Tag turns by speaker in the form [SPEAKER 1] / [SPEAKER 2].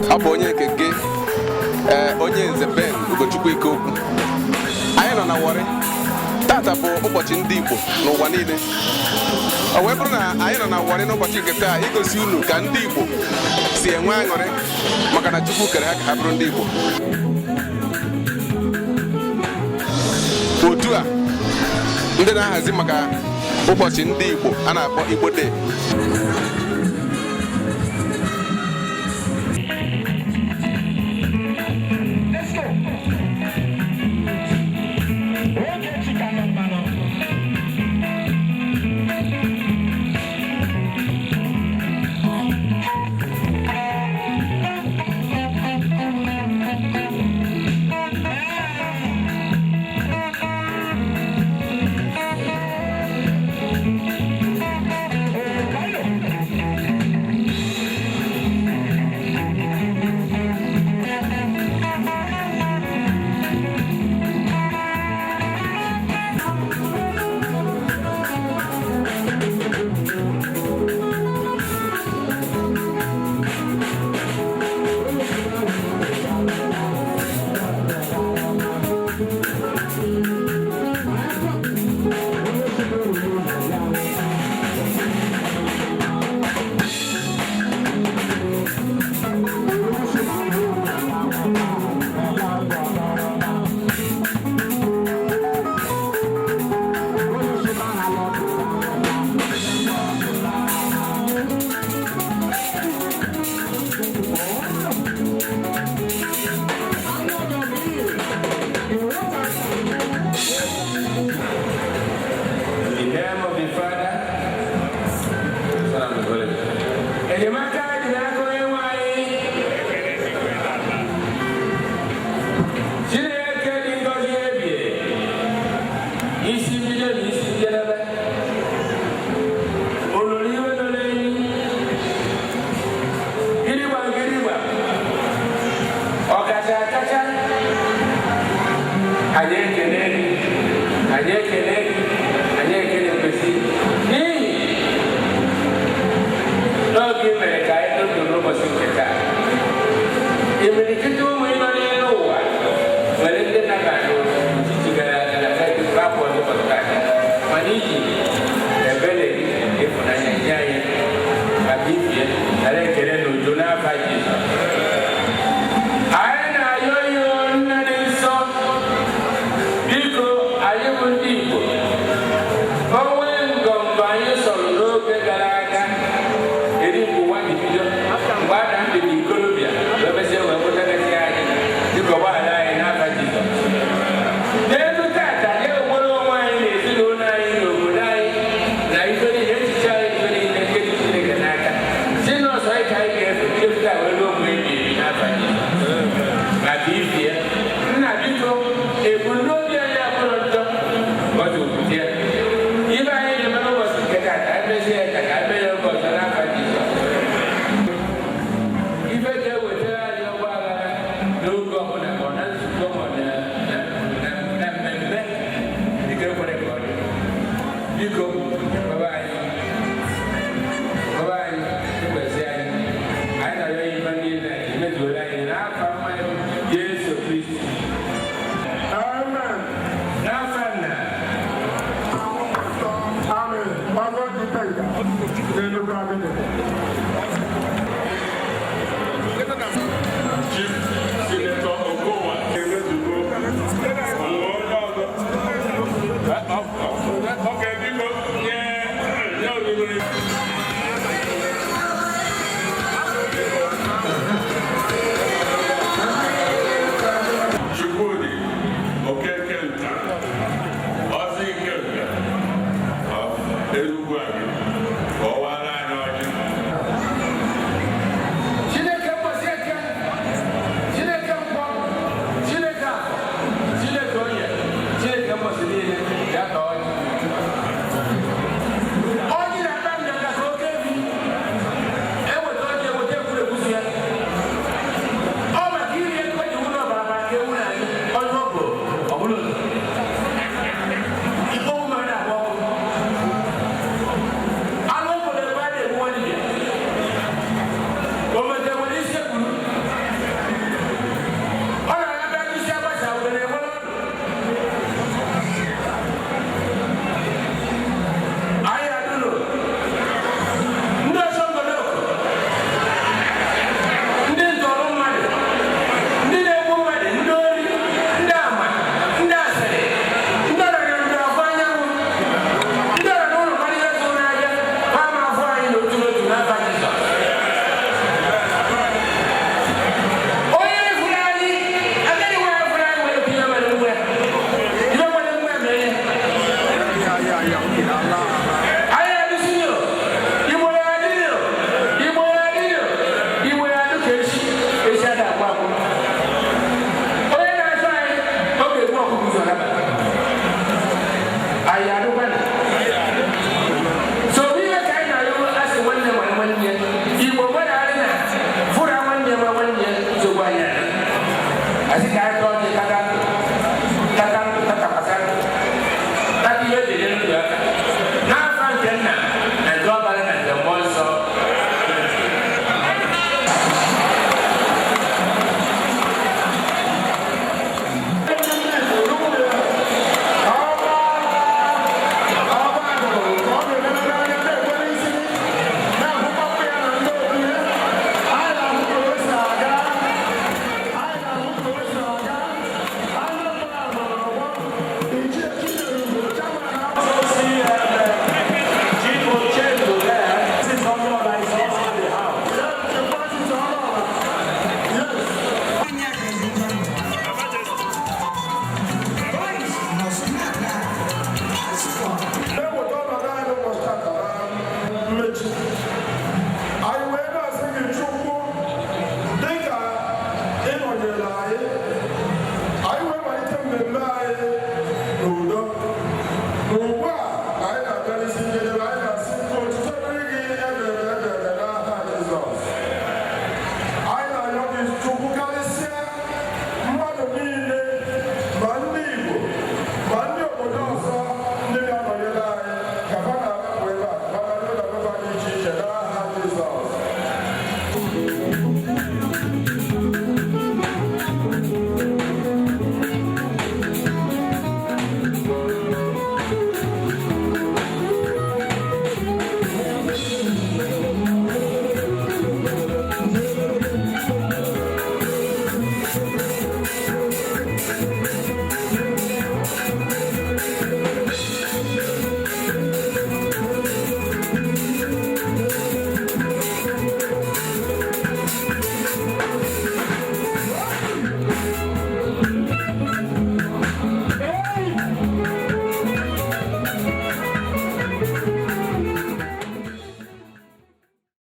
[SPEAKER 1] Ọ bụ onye nke gị, ee, onye nze Ben Ugochukwu Ikeokwu. Anyị nọ na Warri. Tata bụ ụbọchị ndị Igbo n'ụwa niile. O wee bụrụ na anyị nọ na Warri n'ụbọchị nke taa igosi unu ka ndị Igbo si enwe aṅụrị, maka na Chukwu kere ha ka ha bụrụ ndị Igbo. Otu a ndị na-ahazi maka ụbọchị ndị Igbo a na-akpọ Igbo Day.
[SPEAKER 2] In the name of the Father, Son, and the Holy Spirit. Enyemaka dị n'aka onye nwe anyị. Chineke dị ngọzi ebie. Isi mbido na isi njedebe. Olulu iwe nọ n'enyi. Gidigba gidigba. Ọkacha akacha. Anyị ekele gị. Anyị ekele gị. Anyị ekele kwesị. N'ihi n'oge i mere ka anyị ndụ n'ụbọchị nke taa. Imirikiti ụmụ ịnọ n'elu ụwa nwere ndị nabatara ojiji gara aga na rapụ n'ụbọchị taa. Mana iji ebere gị, ịfụnanya nye anyị maka ibie nara ekele na udo n'afa Jizọs. Anyị na-ayọ ihe nna dị nsọ, biko, anyị bụ ndị Igbo, onwe ngọngọ anyị sọrọ n'oge gara aga, eri mgbe ụwa ji bido, mgbe Adam dị n'ikorobịa wee mesịa wee nweta. Asị ka a